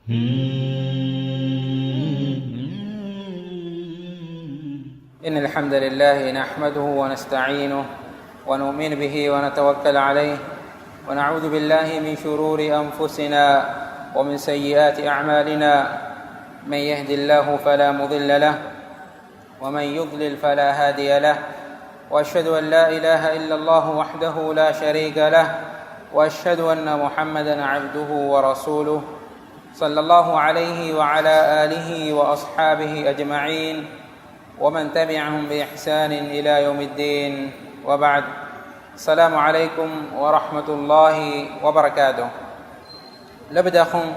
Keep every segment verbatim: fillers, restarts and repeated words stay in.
إن الحمد لله نحمده ونستعينه ونؤمن به ونتوكل عليه، ونعوذ بالله من شرور أنفسنا ومن سيئات أعمالنا. من يهد الله فلا مضل له، ومن يضلل فلا هادي له، وأشهد أن لا إله إلا الله وحده لا شريك له، وأشهد أن محمدا عبده ورسوله، صلى الله عليه وعلى آله وأصحابه أجمعين، ومن تبعهم بإحسان إلى يوم الدين، وبعد. السلام عليكم ورحمة الله وبركاته. ލޮބުވެތި އަޚުން،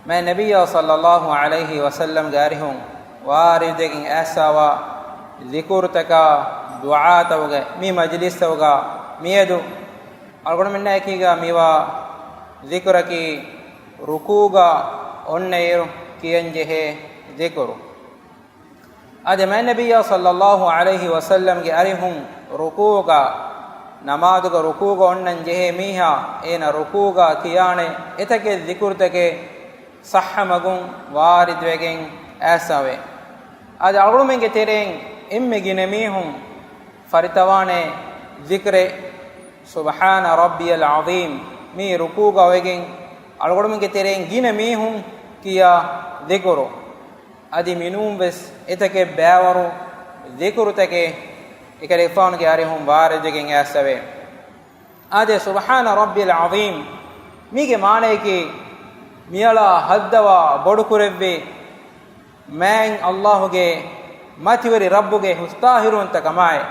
މާތް ނަބިއްޔާ ޞައްލައްލާހު ޢަލައިހި ވަސައްލަމްގެ އަރިހުން ވާރިދުވެގެން އައިސްފަވާ ޒިކުރުތަކާ ދުޢާތަކުގެ މި މަޖިލިސްތަކުގަ މިއަދު އަޅުގަނޑުމެންނާ އެކީގަ މިވާ ޒިކުރަކީ ރުކޫޢުގަ އޮންނައިރު ކިޔަންޖެހޭ ޒިކުރު. އާދެ، މާތް ނަބިއްޔާ ޞައްލައްލާހު ޢަލައިހި ވަސައްލަމްގެ އަރިހުން ރުކޫޢުގަ، ނަމާދުގަ ރުކޫޢުގަ އޮންނަން ޖެހޭ މީހާ، އޭނަ ރުކޫޢުގަ ކިޔާނެ އެތަކެއް ޒިކުރުތަކެއް ޞައްޙަ މަގުން ވާރިދުވެގެން އައިސްފަވޭ. އާދެ، އަޅުގަނޑުމެންގެ ތެރެއިން އެންމެ ގިނަ މީހުން ފަރިތަވާނެ ޒިކުރެއް، سبحان ربي العظيم. މި ރުކޫޢުގަ ވެގެން އަޅުގަނޑުމެންގެ ތެރެއިން ގިނަ މީހުން ކިޔާ ޒިކުރު. އަދި މިނޫން ވެސް އެތަކެއް ބައިވަރު ޒިކުރުތަކެއް އެކަލޭގެފާނުގެ އަރިހުން ވާރިދުވެގެން އައިސްފަވޭ. އާދެ، سبحان ربي العظيم މީގެ މާނަޔަކީ، މިއަޅާ ހައްދަވާ ބޮޑުކުރެއްވި މާތް ﷲ ގެ މަތިވެރި ރައްބުގެ ހުސްޠާހިރުވަންތަކަމާއި،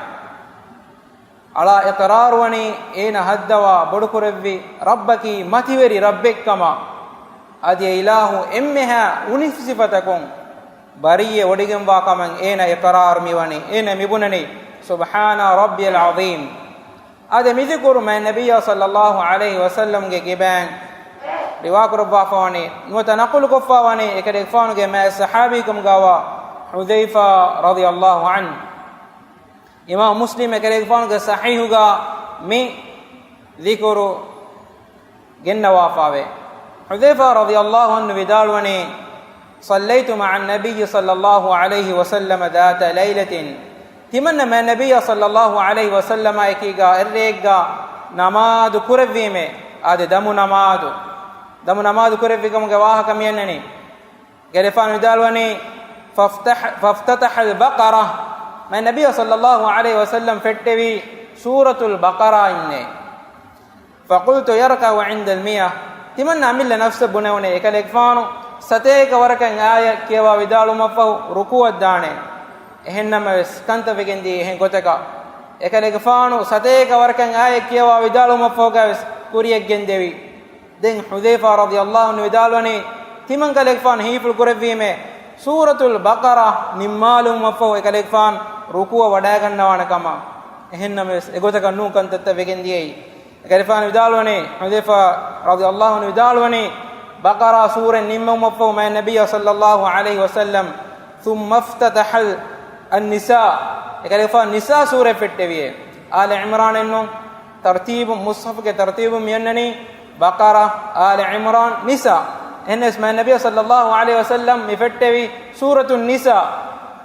އަޅާ އިޤްރާރުވަނީ އޭނަ ހައްދަވާ ބޮޑުކުރެއްވި ރައްބަކީ މަތިވެރި ރައްބެއްކަމަށް، އަދި އެ އިލާހު އެންމެހާ އުނި ސިފަތަކުން ބަރީއެއް ވޮޑިގެންވާ ކަމަށް އޭނަ އިޤްރާރު މިވަނީ، އޭނަ މިބުނަނީ، سبحان ربي العظيم. އާދެ، މި ޒިކުރު މާތް ނަބިއްޔާ ޞައްލައްލާހު ޢަލައިހި ވަސައްލަމްގެ ގިބައިން ރިވާކުރައްވާފަވަނީ، ނުވަތަ ނަޤުލުކޮށްފަވަނީ އެކަލޭގެފާނުގެ މާތް ޞަޙާބީކަމުގަވާ ޙުޛައިފާ ރަޟިޔައްލާހު ޢަންހު. އިމާމު މުސްލިމް އެކަލޭގެފާނުގެ ޞަޙީޙުގަ މި ޒިކުރު ގެންނަވާފަވޭ. ޙުޛައިފާ ރަޟިޔައްލާހު ޢަންހު ވިދާޅުވަނީ، صليت مع النبي صلى الله عليه وسلم ذات ليلة. ތިމަންނަ މާތް ނަބިއްޔާ ޞައްލައްލާހު ޢަލައިހި ވަސައްލަމާ އެކީގަ އެއްރެއެއްގަ ނަމާދު ކުރެއްވީމޭ. އާދެ، ދަމު ނަމާދު. ދަމު ނަމާދު ކުރެއްވި ކަމުގެ ވާހަކަ މިއަންނަނީ. އެކަލޭގެފާނު ވިދާޅުވަނީ، فافتح، فافتتح البقرة. މާތް ނަބިއްޔާ ޞައްލައްލާހު ޢަލައިހި ވަސައްލަމް ފެއްޓެވީ ސޫރަތުލް ބަޤަރާ އިންނޭ. فقلت يركع عند المئة. ތިމަންނަ އަމިއްލަ ނަފްސަށް ބުނެވުނޭ، އެކަލޭގެފާނު ސަތޭކަ ވަރަކަށް އާޔަތް ކިޔަވާ ވިދާޅުވުމަށްފަހު ރުކޫޢަށް ދާނެ. އެހެންނަމަވެސް، ކަންތައް ވެގެންދިޔައީ އެހެން ގޮތަކަށް. އެކަލޭގެފާނު ސަތޭކަ ވަރަކަށް އާޔަތް ކިޔަވާ ވިދާޅުވުމަށްފަހުގަވެސް ކުރިޔަށް ގެންދެވި. ދެން ޙުޛައިފާ ރަޟިޔައްލާހު ޢަންހު ވިދާޅުވަނީ، ތިމަން ކަލޭގެފާނު ހީފުޅު ކުރެއްވީމޭ، ސޫރަތުލް ބަޤަރާ ނިންމާލުމަށްފަހު އެކަލޭގެފާނު ރުކޫޢަށް ވަޑައިގަންނަވާނެ ކަމަށް. އެހެންނަމަވެސް، އެގޮތަކަށް ނޫން ކަންތައްތައް ވެގެންދިޔައީ. އެކަލޭގެފާނު ވިދާޅުވަނީ، ޙުޛައިފާ ރަޟިޔައްލާހު ޢަންހު ވިދާޅުވަނީ، ބަޤަރާ ސޫރަ ނިންމުމަށްފަހު މާތް ނަބިއްޔާ ޞައްލައްލާހު ޢަލައިހި ވަސައްލަމް، ثم افتتح النساء، އެކަލޭގެފާނު ނިސާ ސޫރަ ފެއްޓެވިއޭ. އާލު ޢިމްރާން އެއްނު، ތަރުތީބު، މުޞްޙަފުގެ ތަރުތީބު މިއަންނަނީ، ބަޤަރާ، އާލު ޢިމްރާން، ނިސާ. އެހެންނަމަވެސް މާތް ނަބިއްޔާ ޞައްލައްލާހު ޢަލައިހި ވަސައްލަމް މި ފެއްޓެވީ ސޫރަތުން ނިސާ،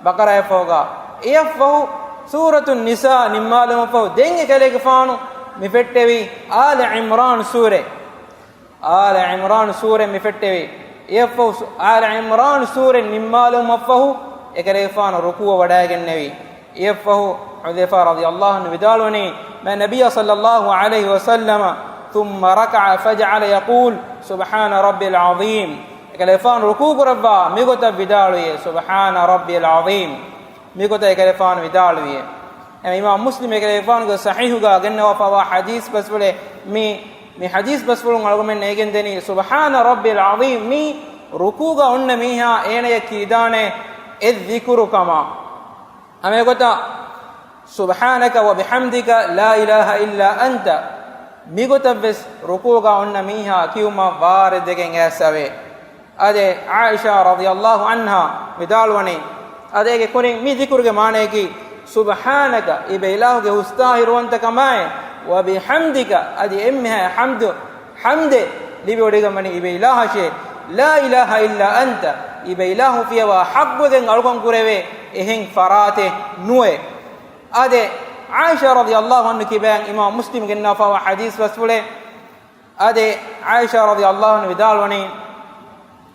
ބަޤަރާއަށްފަހުގަ. އެއަށްފަހު ސޫރަތުން ނިސާ ނިންމާލުމަށްފަހު ދެން އެކަލޭގެފާނު މި ފެއްޓެވީ އާލު ޢިމްރާން ސޫރަ. އާލު ޢިމްރާން ސޫރަ މި ފެއްޓެވީ. އެއަށްފަހު ސު-، އާލު ޢިމްރާން ސޫރަ ނިންމާލުމަށްފަހު އެކަލޭގެފާނު ރުކޫޢަށް ވަޑައިގެންނެވި. އެއަށްފަހު ޙުޛައިފާ ރަޟިޔައްލާހު ޢަންހު ވިދާޅުވަނީ، މާތް ނަބިއްޔާ ޞައްލައްލާހު ޢަލައިހި ވަސައްލަމަ، ثم ركع فجعل يقول سبحان ربي العظيم. އެކަލޭގެފާނު ރުކޫޢު ކުރައްވާ މިގޮތަށް ވިދާޅުވި، سبحان ربي العظيم. މިގޮތަށް އެކަލޭގެފާނު ވިދާޅުވި. އެ އިމާމު މުސްލިމް އެކަލޭގެފާނުގެ ޞަޙީޙުގަ ގެންނަވާފައިވާ ޙަދީޘް ބަސްފުޅެއް މި، މި ޙަދީޘް ބަސްފުޅުން އަޅުގަނޑުމެން ނޭނގެންދެނީ، سبحان ربي العظيم މީ ރުކޫޢުގަ އޮންނަ މީހާ އޭނަޔަށް ކީދާނެ އެއް ޒިކުރު ކަމަށް. ހަމައެގޮތަށް، سبحانك وبحمدك لا إله إلا أنت މިގޮތަށްވެސް ރުކޫޢުގަ އޮންނަ މީހާ ކިޔުމަށް ވާރިދުވެގެން އައިސްފަވޭ. އާދެ، ޢާއިޝާ ރަޟިޔައްލާހު ޢަންހާ ވިދާޅުވަނީ، އާދެ، އޭގެ ކުރިން މި ޒިކުރުގެ މާނަޔަކީ، سبحانك އިބަ އިލާހުގެ ހުސްޠާހިރުވަންތަކަމާއި، وبحمدك އަދި އެންމެހާ ޙަމްދު، ޙަމްދެއް ލިބިވޮޑިގެންވަނީ އިބަ އިލާހަށޭ، لا إله إلا أنت، އިބަ އިލާހު ފިޔަވާ ޙައްޤުވެގެން އަޅުކަން ކުރެވޭ އެހެން ފަރާތެއް ނުވޭ. އާދެ، ޢާއިޝާ ރަޟިޔަﷲ ޢަންހާ ކިބައިން އިމާމް މުސްލިމް ގެންނާފަވާ ޙަދީޘް ބަސްފުޅެއް. އާދެ، ޢާއިޝާ ރަޟިޔަﷲ ޢަންހާ ވިދާޅުވަނީ،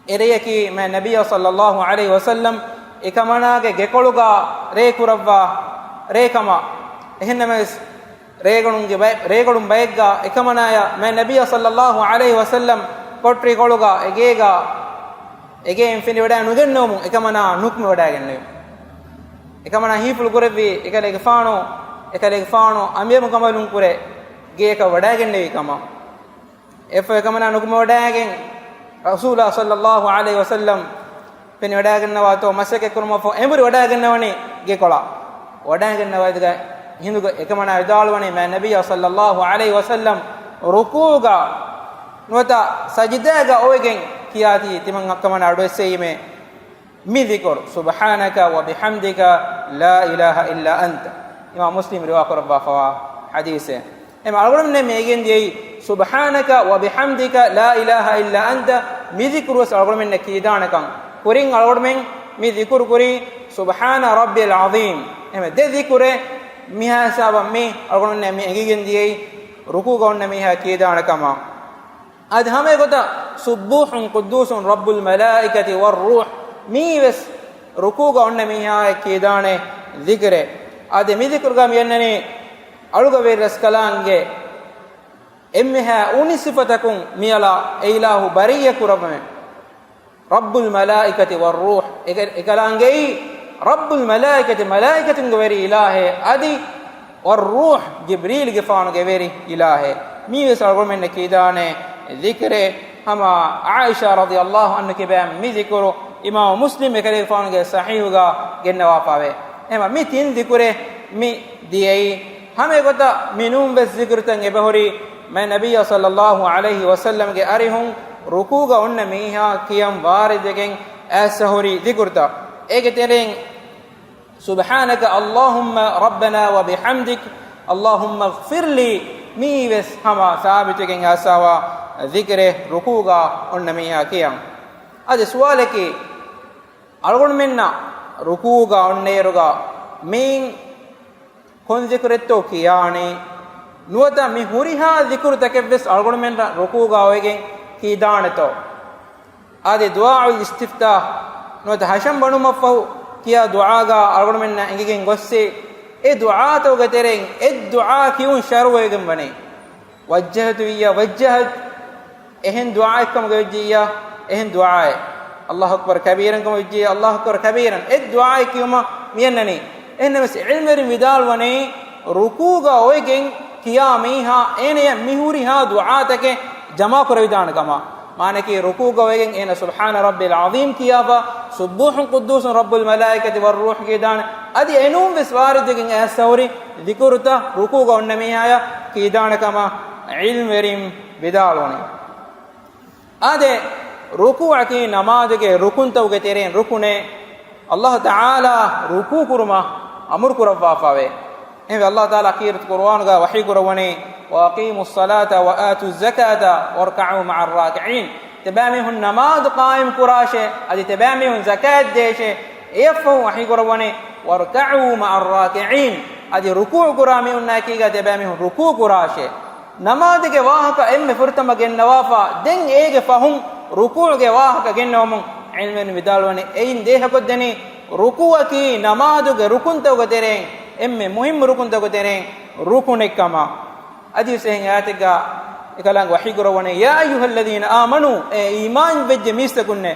އެރެޔަކީ މާތް ނަބިއްޔާ ޞައްލަﷲ ޢަލައިހި ވަސައްލަމް އެކަމަނާގެ ގެކޮޅުގަ ރޭ ކުރައްވާ ރޭ ކަމަށް. އެހެންނަމަވެސް، ރޭގަނޑުންގެ ބައެއް، ރޭގަނޑުން ބައެއްގަ އެކަމަނާޔަށް މާތް ނަބިއްޔާ ޞައްލަﷲ ޢަލައިހި ވަސައްލަމް ކޮޓަރިކޮޅުގަ އެގޭގަ، އެގެއިން ފެނިވަޑައި ނުގެންނެވުމުން އެކަމަނާ ނުކުމެވަޑައިގެންނެވި. އެކަމަނާ ހީފުޅު ކުރެއްވީ، އެކަލޭގެފާނު، އެކަލޭގެފާނު އަނބިޔަމުން ކަނބަލުން ކުރެ ގެޔަކަށް ވަޑައިގެންނެވި ކަމަށް. އެއަށްފަހު އެކަމަނާ ނުކުމެވަޑައިގެން، ރަސޫލާ ޞައްލަﷲ ޢަލައިހި ވަސައްލަމް ފެނިވަޑައިގަންނަވާތޯ މަސައްކަތް ކުރުމަށްފަހު އެނބުރި ވަޑައިގަންނަވަނީ ގެކޮޅަށް. ވަޑައިގަންނަވާ އިރުގަ ހިނދުގަ އެކަމަނާ ވިދާޅުވަނީ މާތް ނަބިއްޔާ ޞައްލަﷲ ޢަލައިހި ވަސައްލަމް ރުކޫޢުގަ ނުވަތަ ސަޖިދާގަ އޮވެގެން ކިޔާތީ ތިމަން އަކަމަނާ އަޑުއެއްސެވީމޭ. މި ޛިކުރު، سبحانك وبحمدك لا إله إلا أنت، އިމާމް މުސްލިމް ރިވާ ކުރައްވާފަވާ ޙަދީޘެއް. އެމަ އަޅުގަނޑުމެންނަށް މި އެނގެން ދިޔައީ، سبحانك وبحمدك لا إله إلا أنت، މި ޛިކުރު ވެސް އަޅުގަނޑުމެންނަށް ކީދާނެކަން. ކުރިން އަޅުގަނޑުމެން މި ޛިކުރު ކުރީ، سبحان ربي العظيم. އެމަ ދެ ޛިކުރެއް މިހާ ހިސާބަށް މި އަޅުގަނޑުމެންނަށް މި އެނގިގެން ދިޔައީ، ރުކޫޢުގަ އޮންނަ މީހާ ކީދާނެ ކަމަށް. އަދި ހަމަ އެގޮތަށް، سبوح قدوس رب الملائكة والروح، މީވެސް ރުކޫޢުގަ އޮންނަ މީހާއަށް ކީދާނެ ޛިކުރެއް. އާދެ، މި ޛިކުރުގަ މި އަންނަނީ އަޅުގަނޑުމެން ރަސްކަލާނގެ އެންމެހާ އުނި ސިފަތަކުން މިއަޅާ އެ އިލާހު ބަރީއަ ކުރައްވަމެ. رب الملائكة والروح، އެކަ-، އެކަލާނގެއީ رب الملائكة، މަލާއިކަތުންގެ ވެރި އިލާހޭ، އަދި والروح، ޖިބްރީލްގެފާނުގެ ވެރި އިލާހޭ. މީވެސް އަޅުގަނޑުމެންނަށް ކީދާނެ ޛިކުރެއް. ހަމަ ޢާއިޝާ ރަޟިޔަﷲ ޢަންހާ ކިބައިން މި ޛިކުރު އިމާމު މުސްލިމް އެކަލޭގެފާނުގެ ޞަޙީޙުގަ ގެންނަވާފަވޭ. އެހެންވީމަ މި ތިން ޛިކުރެއް މި ދިޔައީ. ހަމަ އެގޮތަށް މިނޫން ވެސް ޛިކުރުތައް އެބަހުރި މާތް ނަބިއްޔާ ޞައްލަﷲ ޢަލައިހި ވަސައްލަމްގެ އަރިހުން ރުކޫޢުގަ އޮންނަ މީހާ ކިޔަން ވާރިދުވެގެން އައިސްފަ ހުރި ޛިކުރުތައް. އޭގެ ތެރެއިން سبحانك اللهم ربنا وبحمدك اللهم اغفر لي، މީވެސް ހަމަ ސާބިތުވެގެން އައިސްފަވާ ޛިކުރެއް ރުކޫޢުގަ އޮންނަ މީހާ ކިޔަން. އަދި ސުވާލަކީ، އަޅުގަނޑުމެންނަށް ރުކޫޢުގަ އޮންނައިރުގަ މިއިން ކޮން ޛިކުރެއްތޯ ކިޔާނީ؟ ނުވަތަ މި ހުރިހާ ޛިކުރުތަކެއްވެސް އަޅުގަނޑުމެންނަށް ރުކޫޢުގަ އޮވެގެން ކީދާނެތޯ؟ އާދެ، ދުޢާއުލް އިސްތިފްތާޙް ނުވަތަ ހަށަން ބަނުމަށްފަހު ކިޔާ ދުޢާގަ އަޅުގަނޑުމެންނަށް އެނގިގެން ގޮއްސޭ، އެ ދުޢާތަކުގެ ތެރެއިން އެއް ދުޢާ ކިޔުން ޝަރުޢުވެގެން ވަނީ. وجهت ވިއްޔާ، وجهت އެހެން ދުޢާއެއްކަމުގަ ވެއްޖެއްޔާ، އެހެން ދުޢާއެއް. الله أكبر كبيرا ކަމަށް ވެއްޖެއްޔާ، الله أكبر كبيرا އެއް ދުޢާއެއް ކިޔުމަށް މިއަންނަނީ. އެހެންނަމަވެސް، ޢިލްމުވެރިން ވިދާޅުވަނީ، ރުކޫޢުގަ އޮވެގެން ކިޔާ މީހާ އޭނަޔަށް މި ހުރިހާ ދުޢާތަކެއް ޖަމާކުރެވިދާނެ ކަމަށް. މާނައަކީ، ރުކޫޢުގަ އޮވެގެން އޭނަ سبحان ربي العظيم ކިޔާފަ، سبوح قدوس رب الملائكة والروح ކިޔާނެ. އަދި އެނޫން ވެސް ވާރިދުވެގެން އައިސްފަ ހުރި ޛިކުރުތައް ރުކޫޢުގަ އޮންނަ މީހާޔަށް ކީދާނެ ކަމަށް ޢިލްމުވެރިން ވިދާޅުވަނީ. އާދެ، ރުކޫޢަކީ ނަމާދުގެ ރުކުންތަކުގެ ތެރެއިން ރުކުނެއް. ﷲ ތަޢާލާ ރުކޫޢު ކުރުމަށް އަމުރު ކުރައްވާފަވޭ. އެހެންވެ، ﷲ ތަޢާލާ ކީރިތި ޤުރުއާނުގަ ވަޙީ ކުރައްވަނީ، وأقيموا الصلاة وآتوا الزكاة واركعوا مع الراكعين. ތިޔަބައިމީހުން ނަމާދު ޤާއިމް ކުރާށޭ، އަދި ތިޔަބައިމީހުން ޒަކާތް ދޭށޭ. އެއަށްފަހު ވަޙީ ކުރައްވަނީ، واركعوا مع الراكعين. އަދި ރުކޫޢު ކުރާ މީހުންނާ އެކީގަ ތިޔަބައިމީހުން ރުކޫޢު ކުރާށޭ. ނަމާދުގެ ވާހަކަ އެންމެ ފުރަތަމަ ގެންނަވާފަ، ދެން އޭގެ ފަހުން ރުކޫޢުގެ ވާހަކަ ގެންނެވުމުން ޢިލްމުވެރިން ވިދާޅުވަނީ، އެއިން ދޭހަކޮށްދެނީ ރުކޫޢަކީ ނަމާދުގެ ރުކުންތަކުގެ ތެރެއިން އެންމެ މުހިއްމު ރުކުންތަކުގެ ތެރެއިން ރުކުނެއްކަމަށް. އަދިވެސް އެހެން އާޔަތެއްގަ އެކަލާނގެ ވަޙީ ކުރައްވަނީ، يا أيها الذين آمنوا، އޭ އީމާން ވެއްޖެ މީސްތަކުންނޭ،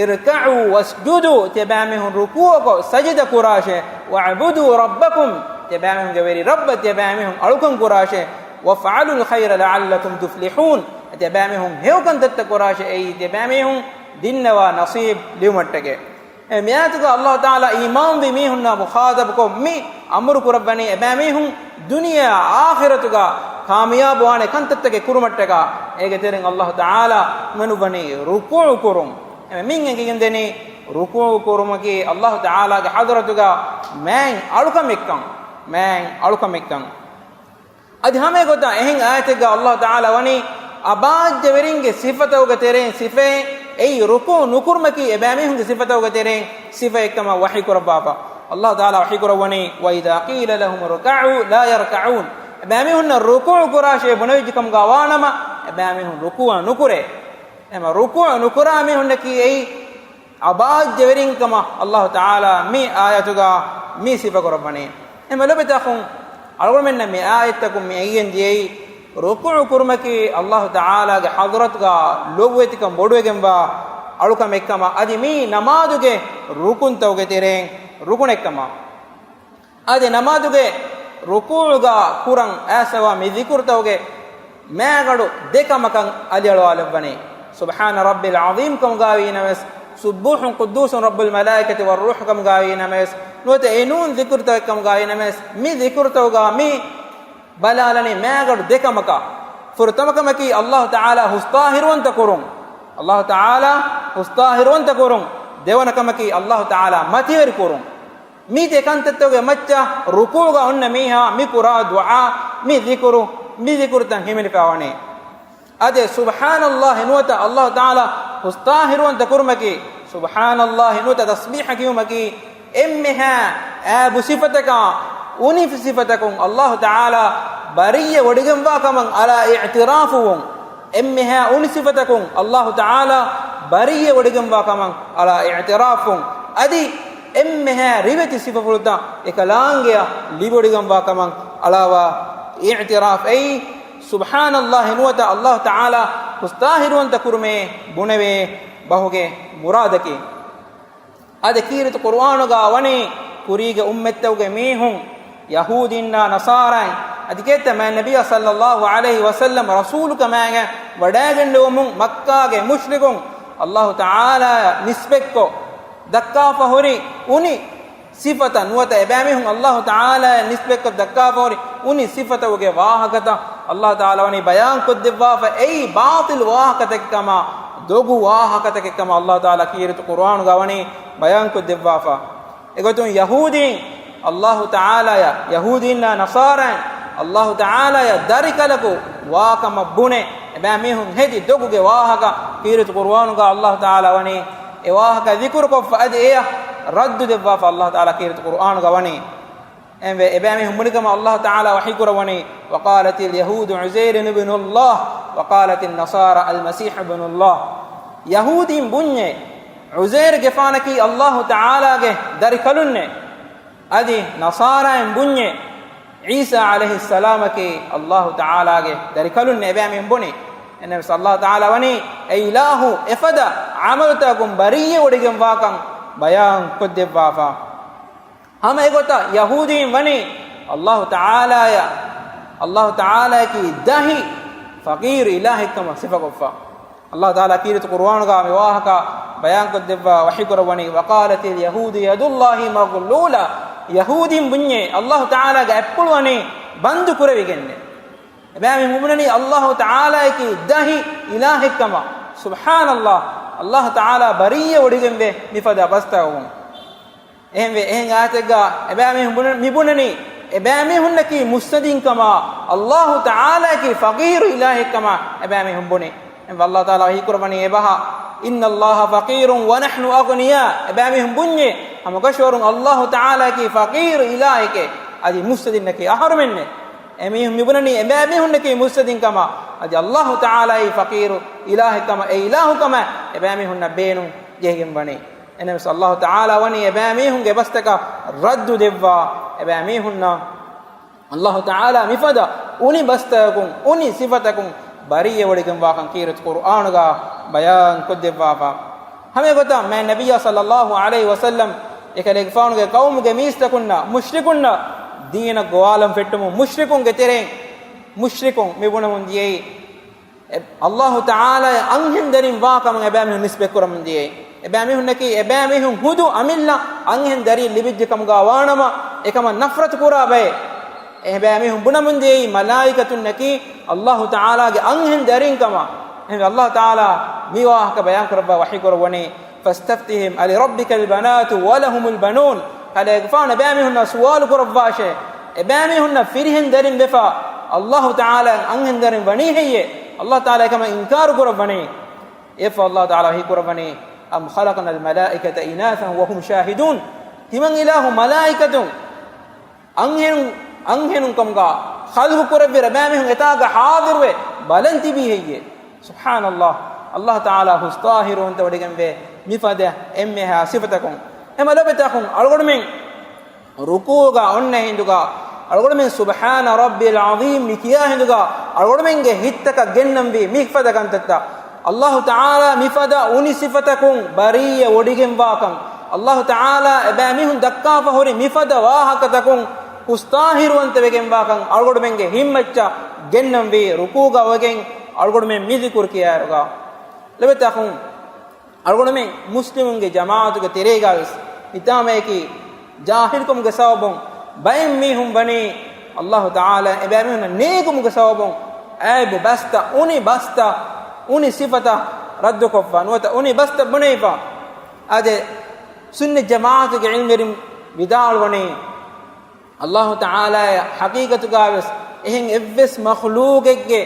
اركعوا واسجدوا، ތިޔަބައިމީހުން ރުކޫޢުކޮށް ސަޖިދަ ކުރާށޭ، واعبدوا ربكم، ތިޔަބައިމީހުންގެ ވެރި ރައްބަށް ތިޔަބައިމީހުން އަޅުކަން ކުރާށޭ، وافعلوا الخير لعلكم تفلحون، ތިޔަބައިމީހުން ހެޔޮކަންތައްތައް ކުރާށޭ، އެއީ ތިޔަބައިމީހުން ދިންނަވާ ނަޞީބު ލިބުމަށްޓަކައި. އެ މިއާޔަތުގަ ﷲ ތަޢާލާ އީމާންވި މީހުންނާ މުޚާޠަބުކޮށް މި އަމުރު ކުރައްވަނީ، އެބައިމީހުން ދުނިޔެއާ އާޚިރަތުގަ ކާމިޔާބުވާނެ ކަންތައްތަކެއް ކުރުމަށްޓަކާ. އޭގެ ތެރެއިން ﷲ ތަޢާލާ އުމެނުއްވަނީ ރުކޫޢު ކުރުން. އެ މިން އެނގިގެންދެނީ ރުކޫޢު ކުރުމަކީ ﷲ ތަޢާލާގެ ޙަޟްރަތުގަ މާތް އަޅުކަމެއްކަން، މާތް އަޅުކަމެއްކަން. އަދި ހަމައެގޮތަށް އެހެން އާޔަތެއްގަ ﷲ ތަޢާލާ ވަނީ، އަބާއްޖަވެރިންގެ ސިފަތަކުގެ ތެރެއިން ސިފައެއް، އެއީ ރުކޫޢު ނުކުރުމަކީ އެބައިމީހުންގެ ސިފަތަކުގެ ތެރެއިން ސިފައެއްކަމަށް ވަޙީކުރައްވާފަ. އައްލާހު ތަޢާލާ ވަޙީކުރައްވަނީ، "وَإِذَا قِيلَ لَهُمُ ارْكَعُوا لَا يَرْكَعُونَ." އެބައިމީހުންނަށް ރުކޫޢު ކުރާށޭ ބުނެވިއްޖެ ކަމުގަ ވާނަމަ، އެބައިމީހުން ރުކޫޢަށް ނުކުރޭ. އެހެން ރުކޫޢު ނުކުރާ މީހުންނަކީ އެއީ އަބާއްޖަވެރިން ކަމަށް އައްލާހު ތަޢާލާ މި އާޔަތުގަ މި ސިފަކުރައްވަނީ. އެހެން ލޮބުވެތި އަޚުން، އަޅުގަނޑުމެންނަށް މި އާޔަތްތަކުން މި އެނގިގެން ދިޔައީ، ރުކޫޢު ކުރުމަކީ އައްލާހު ތަޢާލާގެ ޙަޟްރަތުގަ ލޮބުވެތިކަން ބޮޑުވެގެންވާ އަޅުކަމެއްކަމަށް، އަދި މީ ނަމާދުގެ ރުކުންތަކުގެ ތެރެއިން ރުކުނެއްކަމަށް. އަދި ނަމާދުގެ ރުކޫޢުގަ ކުރަން އައިސްފަވާ މި ޒިކުރުތަކުގެ މާގަނޑު ދެ ކަމަކަށް އަލިއަޅުވާލައްވަނީ. سُبْحَانَ رَبِّ الْعَظِيمُ ކަމުގައިވީ ނަމަވެސް، سُبُّوحٌ قُدُّوسٌ رَبُّ الْمَلَائِكَةِ وَالرُّوحِ ކަމުގައިވީ ނަމަވެސް، ނުވަތަ އެނޫން ޒިކުރުތަކެއް ކަމުގައިވީ ނަމަވެސް، މި ޒިކުރުތަކުގަ މި ބަލާލަނީ މާގަނޑު ދެ ކަމަކަށް. ފުރަތަމަ ކަމަކީ އައްލާހު ތަޢާލާ ހުސްޠާހިރުވަންތަ ކުރުން. އައްލާހު ތަޢާލާ ހުސްޠާހިރުވަންތަ ކުރުން. ދެވަނަ ކަމަކީ އައްލާހު ތަޢާލާ މަތިވެރި ކުރުން. މި ދެ ކަންތައްތަކުގެ މައްޗަށް ރުކޫޢުގަ އޮންނަ މީހާ މި ކުރާ ދުޢާ، މި ޒިކުރު، މި ޒިކުރުތައް ހިމެނިފައިވަނީ. އަދި ސުބްޙާނައްލާހި ނުވަތަ އައްލާހު ތަޢާލާ ހުސްޠާހިރުވަންތަ ކުރުމަކީ، ސުބްޙާނައްލާހި ނުވަތަ ތަސްބީޙަ ކިޔުމަކީ، އެންމެހާ އައިބު ސިފަތަކާ އުނި ސިފަތަކުން އައްލާހު ތަޢާލާ ބަރިއްޔަ ވޮޑިގެންވާ ކަމަށް އަޅާ އިޢްތިރާފުވުން. އެންމެހާ އުނި ސިފަތަކުން އައްލާހު ތަޢާލާ ބަރިއްޔަ ވޮޑިގެންވާ ކަމަށް އަޅާ އިޢްތިރާފުން. އަދި އެންމެހާ ރިވެތި ސިފަފުޅުތައް އެކަލާނގެއަށް ލިބިވޮޑިގެންވާ ކަމަށް އަޅާވާ އިޢްތިރާފް. އެއީ ސުބްޙާނައްލާހި ނުވަތަ އައްލާހު ތަޢާލާ ހުސްޠާހިރުވަންތަ ކުރުމޭ ބުނެވޭ ބަހުގެ މުރާދަކީ. އަދި ކީރިތި ޤުރުއާނުގަ ވަނީ ކުރީގެ އުއްމަތްތަކުގެ މީހުން، ޔަހޫދީންނާ ނަޞާރާއިން، އަދި ކޭތަ މާތް ނަބިއްޔާ ޞައްލައްލާހު ޢަލައިހި ވަސައްލަމް ރަސޫލުކަމާގެން ވަޑައިގެންނެވުމުން މައްކާގެ މުޝްރިކުން އައްލާހު ތަޢާލާއަށް ނިސްބަތްކޮށް ދައްކާފަ ހުރި އުނި ސިފަތައް ނުވަތަ އެބައިމީހުން އައްލާހު ތަޢާލާއަށް ނިސްބަތްކޮށް ދައްކާފަ ހުރި އުނި ސިފަތަކުގެ ވާހަކަތައް އައްލާހު ތަޢާލާ ވަނީ ބަޔާންކޮށްދެއްވާފަ. އެއީ ބާޠިލް ވާހަކަތަކެއްކަމަށް، ދޮގު ވާހަކަތަކެއްކަމަށް އައްލާހު ތަޢާލާ ކީރިތި ޤުރުއާނުގަ ވަނީ ބަޔާންކޮށްދެއްވާފަ. އެގޮތުން ޔަހޫދީން އައްލާހު ތަޢާލާއަށް، ޔަހޫދީންނާ ނަޞާރާއިން އައްލާހު ތަޢާލާއަށް ދަރިކަލަކު ވާކަމަށް ބުނެ، އެބައިމީހުން ހެދި ދޮގުގެ ވާހަކަ ކީރިތި ޤުރުއާނުގަ އައްލާހު ތަޢާލާ ވަނީ އެ ވާހަކަ ޛިކުރުކޮށްފަ އަދި އެޔަށް ރައްދު ދެއްވާފަ އައްލާހު ތަޢާލާ ކީރިތި ޤުރުއާނުގަ ވަނީ. އެހެންވެ، އެބައިމީހުން ބުނިކަމަށް އައްލާހު ތަޢާލާ ވަޙީކުރައްވަނީ، وَقَالَتِ الْيَهُودُ عُزَيْرٌ ابْنُ اللَّهِ وَقَالَتِ النَّصَارَى الْمَسِيحُ ابْنُ اللَّهِ. ޔަހޫދީން ބުންޏޭ، ޢުޒައިރުގެފާނަކީ އައްލާހު ތަޢާލާގެ ދަރިކަލުންނޭ. އަދި ނަޞާރާއިން ބުންޏޭ، ޢީސާ ޢަލައިހިއްސަލާމަކީ އައްލާހު ތަޢާލާގެ ދަރިކަލުންނޭ އެބައިމީހުން ބުނީ. އެންނަމަވެސް އައްލާހު ތަޢާލާ ވަނީ އެ އިލާހު އެފަދަ ޢަމަލުތަކުން ބަރީއަ ވޮޑިގެންވާކަން ބަޔާން ކޮށްދެއްވާފަ. ހަމަ އެގޮތަށް ޔަހޫދީން ވަނީ އައްލާހު ތަޢާލާއަށް، އައްލާހު ތަޢާލާއަކީ ދަހި ފަޤީރު އިލާހެއްކަމަށް ސިފަކޮށްފަ. އައްލާހު ތަޢާލާ ކީރިތި ޤުރުއާނުގަ މި ވާހަކަ ބަޔާންކޮށްދެއްވާ ވަޙީކުރައްވަނީ، وَقَالَتِ الْيَهُودُ يَدُ اللَّهِ مَغْلُولَةٌ. ޔަހޫދީން ބުންޏޭ، އައްލާހު ތަޢާލާގެ އަތްޕުޅު ވަނީ ބަންދު ކުރެވިގެންނޭ. އެބައިމީހުން ބުނަނީ އައްލާހު ތަޢާލާއަކީ ދަހި އިލާހެއްކަމަށް. ސުބްޙާނައްލާހް، އައްލާހު ތަޢާލާ ބަރީއަ ވޮޑިގެންވޭ މިފަދަ ބަސްތަކުން. އެހެންވެ، އެހެން އާޔަތެއްގަ އެބައިމީހުން ބުނ-، މި ބުނަނީ، އެބައިމީހުންނަކީ މުއްސަދިންކަމާ، އައްލާހު ތަޢާލާއަކީ ފަޤީރު އިލާހެއްކަމާ އެބައިމީހުން ބުނީ. އެހެންވެ، އައްލާހު ތަޢާލާ ވަޙީކުރައްވަނީ އެބަހަށް، إِنَّ اللَّهَ فَقِيرٌ وَنَحْنُ أَغْنِيَاءُ. އެބައިމީހުން ބުންޏޭ، ހަމަކަށަވަރުން އައްލާހު ތަޢާލާއަކީ ފަޤީރު އިލާހެކޭ، އަދި މުއްސަދިންނަކީ އަހަރުމެންނޭ. އެމީހުން މިބުނަނީ އެބައިމީހުންނަކީ މުއްސަދިންކަމާ، އަދި އައްލާހު ތަޢާލާއީ ފަޤީރު އިލާހެއްކަމަށް، އެ އިލާހުކަމަށް އެބައިމީހުންނަށް ބޭނުން ޖެހިގެން ވަނީ. އެނަމަވެސް، އައްލާހު ތަޢާލާ ވަނީ އެބައިމީހުންގެ ބަސްތަކަށް ރައްދު ދެއްވާ، އެބައިމީހުންނަށް އައްލާހު ތަޢާލާ މިފަދަ އުނި ބަސްތަކުން، އުނި ސިފަތަކުން ބަރީއަ ވޮޑިގެންވާކަން ކީރިތި ޤުރުއާނުގަ ބަޔާން ކޮށްދެއްވާފަ. ހަމައެގޮތަށް މާތް ނަބިއްޔާ ޞައްލައްލާހު ޢަލައިހި ވަސައްލަމް އެކަލޭގެފާނުގެ ޤައުމުގެ މީސްތަކުންނަށް، މުޝްރިކުންނަށް ދީނަށް ގޮވާލަން ފެއްޓުމުން، މުޝްރިކުންގެ ތެރެއިން މުޝްރިކުން މި ބުނަމުން ދިޔައީ، އެ، އައްލާހު ތަޢާލާއަށް އަންހެން ދަރިން ވާ ކަމަށް އެބައިމީހުން ނިސްބަތްކުރަމުން ދިޔައީ. އެބައިމީހުންނަކީ، އެބައިމީހުން ހުދު އަމިއްލަ އަންހެން ދަރިން ލިބިއްޖެ ކަމުގަ ވާނަމަ، އެކަމަށް ނަފްރަތު ކުރާ ބައެއް. އެބައިމީހުން ބުނަމުން ދިޔައީ، މަލާއިކަތުންނަކީ އައްލާހު ތަޢާލާގެ އަންހެން ދަރިން ކަމަށް. އެހެންވެ، އައްލާހު ތަޢާލާ މި ވާހަކަ ބަޔާން ކުރައްވާ ވަޙީ ކުރައްވަނީ، فَاسْتَفْتِهِمْ أَلِرَبِّكَ الْبَنَاتُ وَلَهُمُ الْبَنُونَ. ކަލޭގެފާނު އެބައިމީހުންނާ ސުވާލު ކުރައްވާށޭ، އެބައިމީހުންނަށް ފިރިހެން ދަރިން ވެފަ، އައްލާހު ތަޢާލާ އަންހެން ދަރިން ވަނީ ހެއްޔޭ؟ އައްލާހު ތަޢާލާ އެކަމަށް އިންކާރު ކުރައްވަނީ. އެފަ ﷲ ތަޢާލާ ވަޙީ ކުރައްވަނީ، أَمْ خَلَقْنَا الْمَلَائِكَةَ إِنَاثًا وَهُمْ شَاهِدُونَ. ތިމަން އިލާހު މަލާއިކަތުން އަންހެނުން، އަންހެނުން ކަމުގަ ޚަލްޤު ކުރެއްވި ރަބާމީހުން އެތާގަ ޙާޟިރުވެ ބަލަން ތިބީ ހެއްޔޭ؟ ސުބްޙާނަﷲ. ﷲ ތަޢާލާ ހުސްޠާހިރުވަންތަ ވޮޑިގެންވޭ މިފަދަ އެންމެހާ ސިފަތަކުން. އެމަ ލޮބެތަކުން އަޅުގަނޑުމެން ރުކޫޢުގަ އޮންނަ ހިނދުގަ އަޅުގަނޑުމެން سبحان ربي العظيم މި ކިޔާ ހިނދުގަ އަޅުގަނޑުމެންގެ ހިތްތަކަށް ގެންނަންވީ މިފަދަ ކަންތައްތައް. ﷲ ތަޢާލާ މިފަދަ އުނި ސިފަތަކުން ބަރީއަ ވޮޑިގެންވާކަން، ﷲ ތަޢާލާ އެބައިމީހުން ދައްކާފަ ހުރި މިފަދަ ވާހަކަތަކުން ހުސްޠާހިރުވަންތަވެގެންވާކަން އަޅުގަނޑުމެންގެ ހިތްމައްޗަށް ގެންނަންވީ ރުކޫޢުގަ އޮވެގެން އަޅުގަނޑުމެން މި ޛިކުރު ކިޔާއިރުގަ. ލޮބެތަކުން އަޅުގަނޑުމެން މުސްލިމުންގެ ޖަމާޢަތުގެ ތެރޭގަވެސް ހިތާމަޔަކީ ޖާހިލްކަމުގެ ސަބަބުން ބައެއް މީހުން ވަނީ ﷲ ތަޢާލާ އެބައިމީހުންނަށް ނޭނގުމުގެ ސަބަބުން އައިބު ބަސްތައް، އުނި ބަސްތައް، އުނި ސިފަތައް ރައްދުކޮށްފަ ނުވަތަ އުނި ބަސްތައް ބުނެފަ. އާދެ، ސުންނަތް ޖަމާޢަތުގެ ޢިލްމުވެރިން ވިދާޅުވަނީ، ﷲ ތަޢާލާއަށް ޙަޤީޤަތުގަވެސް އެހެން އެއްވެސް މަޚްލޫޤެއްގެ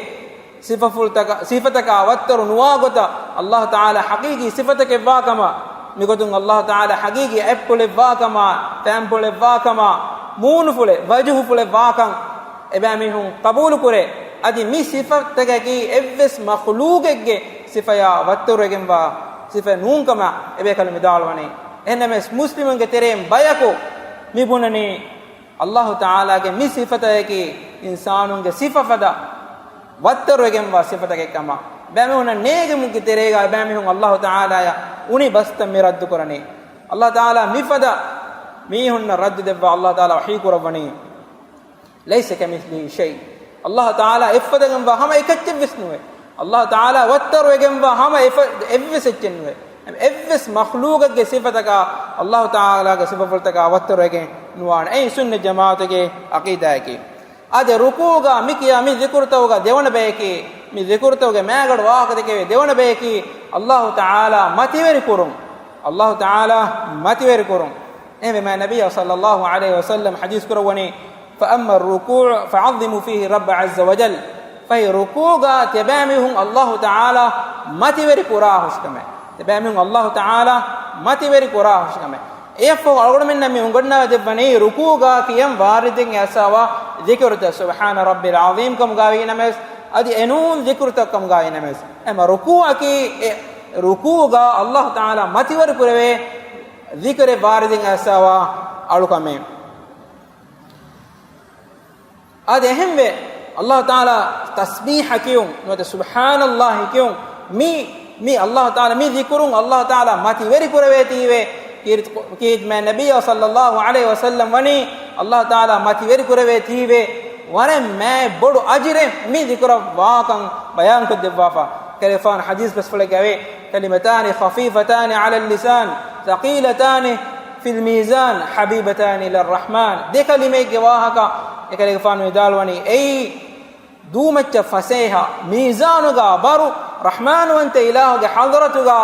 ސިފަފުޅުތަކަ-، ސިފަތަކާ ވައްތަރު ނުވާ ގޮތަށް ﷲ ތަޢާލާ ޙަޤީޤީ ސިފަތަކެއްވާކަމަށް، މިގޮތުން ﷲ ތަޢާލާ ޙަޤީޤީ އަތްޕުޅެއްވާކަމާ، ފައިންޕުޅެއްވާކަމާ، މޫނުފުޅެއް، ވަޖުހުފުޅެއްވާކަން އެބައިމީހުން ޤަބޫލުކުރޭ. އަދި މި ސިފަތަކަކީ އެއްވެސް މަޚްލޫޤެއްގެ ސިފަޔާ ވައްތަރުވެގެންވާ ސިފަ ނޫންކަމަށް އެބޭކަލުން ވިދާޅުވަނީ. އެހެންނަމަވެސް މުސްލިމުންގެ ތެރެއިން ބަޔަކު މި ބުނަނީ، ﷲ ތަޢާލާގެ މި ސިފަތަކަކީ އިންސާނުންގެ ސިފަ ފަދަ ވައްތަރުވެގެންވާ ސިފަތަކެއް ކަމަށް. ބައެއްމީހުންނަށް ނޭނގުމުގެ ތެރޭގަ ބައެއްމީހުން ﷲ ތަޢާލާއަށް އުނި ބަސްތައް މި ރައްދު ކުރަނީ. ﷲ ތަޢާލާ މިފަދަ މީހުންނަށް ރައްދު ދެއްވާ ﷲ ތަޢާލާ ވަޙީ ކުރައްވަނީ، ليس كمثله شيء. ﷲ ތަޢާލާ އެއްފަދަގެންވާ ހަމަ އެކައްޗެއްވެސް ނުވޭ. ﷲ ތަޢާލާ ވައްތަރުވެގެންވާ ހަމަ އެފަ-، އެއްވެސް އެއްޗެއް ނުވޭ. އެއްވެސް މަޚްލޫޤެއްގެ ސިފަތަކާ ﷲ ތަޢާލާގެ ސިފަފުޅުތަކާ ވައްތަރުވެގެން ނުވާނެ. އެއީ ސުންނަތް ޖަމާޢަތުގެ ޢަޤީދާއަކީ. އާދެ، ރުކޫޢުގަ މި ކިޔާ މި ޛިކުރުތަކުގަ ދެވަނަ ބަޔަކީ، މި ޛިކުރުތަކުގެ މައިގަނޑު ވާހަކަ ދެކެވޭ ދެވަނަ ބަޔަކީ، ﷲ ތަޢާލާ މަތިވެރި ކުރުން. ﷲ ތަޢާލާ މަތިވެރި ކުރުން. އެހެންވީމާ ނަބިއްޔާ ޞައްލައްލާހު ޢަލައިހި ވަސައްލަމަ ޙަދީޘް ކުރައްވަނީ، فأما الركوع فعظموا فيه الرب عز وجل. ފަހެ ރުކޫޢުގަ ތިބާމީހުން ﷲ ތަޢާލާ މަތިވެރި ކުރާ ހުށިކަމެއް. ތިބާމީހުން ﷲ ތަޢާލާ މަތިވެރި ކުރާ ހުށިކަމެއް. އެއަށްފަހު އަޅުގަނޑުމެންނަށް މި އުނގަންނަވާ ދެއްވަނީ ރުކޫޢުގަ ކިޔަން ވާރިދެއް އައިސްފަވާ ޛިކުރުތައް، سبحان ربي العظيم ކަމުގައި ނަމަވެސް، އަދި އެނޫން ޛިކުރުތައް ކަމުގައި ނަމަވެސް. އެމަ ރުކޫޢަކީ އެ ރުކޫޢުގަ ﷲ ތަޢާލާ މަތިވެރި ކުރެވޭ ޛިކުރެއް ވާރިދެއް އައިސްފަވާ އަޅުކަމެއް. އާދެ، އެހެންވެ، ﷲ ތަޢާލާ ތަސްބީޙަ ކިޔުން، ނުވަތަ ސުބްޙާނަﷲ ކިޔުން، މި، މި ﷲ ތަޢާލާ، މި ޛިކުރުން ﷲ ތަޢާލާ މަތިވެރި ކުރެވޭތީވެ، ކީރިތި-، ކީރިތިމާ ނަބިއްޔާ ޞައްލައްލާހު ޢަލައިހި ވަސައްލަމަ ވަނީ، ﷲ ތަޢާލާ މަތިވެރި ކުރެވޭތީވެ، ވަރަށް މާތް ބޮޑު އަޖިރެއް މި ޛިކުރަށް ވާކަން ބަޔާންކޮށްދެއްވާފަ. ކަލޭގެފާނު ޙަދީޘް ބަސްފުޅެއްގައި، كلمتان خفيفتان على اللسان ثقيلتان في الميزان حبيبتان إلى الرحمن. ދެ ކަލިމައެއްގެ ވާހަކަ އެކަލޭގެފާނު ވިދާޅުވަނީ، އެއީ ދޫމައްޗަށް ފަސޭހަ، މީޒާނުގަ ބަރު، ރަޙްމާންވަންތަ އިލާހުގެ ޙަޟްރަތުގަ